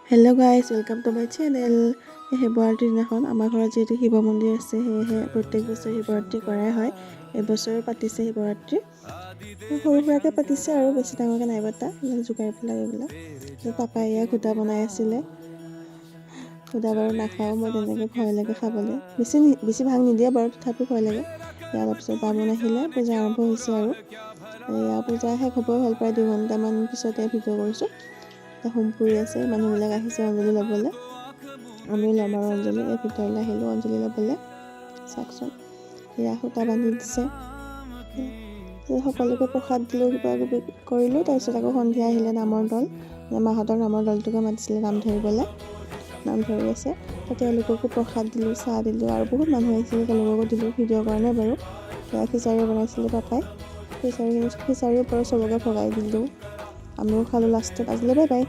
Hello guys, welcome to my channel. শিৱৰাত্ৰিৰ দিনাখন আমাৰ ঘৰত যিহেতু শিৱ মন্দিৰ আছে, সেয়েহে প্ৰত্যেক বছৰে শিৱৰাত্ৰি কৰাই হয়। এইবছৰো পাতিছে শিৱৰাত্ৰি। সৰু সুৰাকৈ পাতিছে আৰু বেছি ডাঙৰকৈ নাই পতা। এইবিলাক যোগাৰ পেলাই এইবিলাক। পাপাই এয়া ঘোটা বনাই আছিলে। ঘোটা বাৰু নাখাওঁ মই তেনেকৈ, ভয় লাগে খাবলৈ। বেছি বেছি ভাং নিদিয়ে বাৰু, তথাপিও ভয় লাগে। ইয়াৰ পিছত বামুণ আহিলে, পূজা আৰম্ভ হৈছে আৰু এয়া পূজা শেষ হ'বই হ'ল প্ৰায় 2 ঘণ্টামান পিছতে ভিডিঅ' কৰিছোঁ। হোম পুৰি আছে, মানুহবিলাক আহিছে অঞ্জলি ল'বলৈ। আমিও ল'ম আৰু অঞ্জলি। এই ভিতৰলৈ আহিলোঁ অঞ্জলি ল'বলৈ। চাওকচোন, এয়া সূতা বান্ধি দিছে। সকলোকে প্ৰসাদ দিলোঁ, কিবা কিবি কৰিলোঁ। তাৰপিছত আকৌ সন্ধিয়া আহিলে নামৰ দল। মাহঁতৰ নামৰ দলটোকে মাতিছিলে নাম ধৰিবলৈ। নাম ধৰি আছে, তো তেওঁলোককো প্ৰসাদ দিলোঁ, চাহ দিলোঁ আৰু বহুত মানুহ আহিছিলে, তেওঁলোককো দিলোঁ। ভিডিঅ' কৰা নাই বাৰু। সেয়া খিচাৰি বনাইছিলে পাপাই। খিচাৰিখিনি খিচাৰিও পৰা চবকে ভগাই দিলোঁ, আমিও খালোঁ লাষ্টত। আজিলৈ বাই বাই।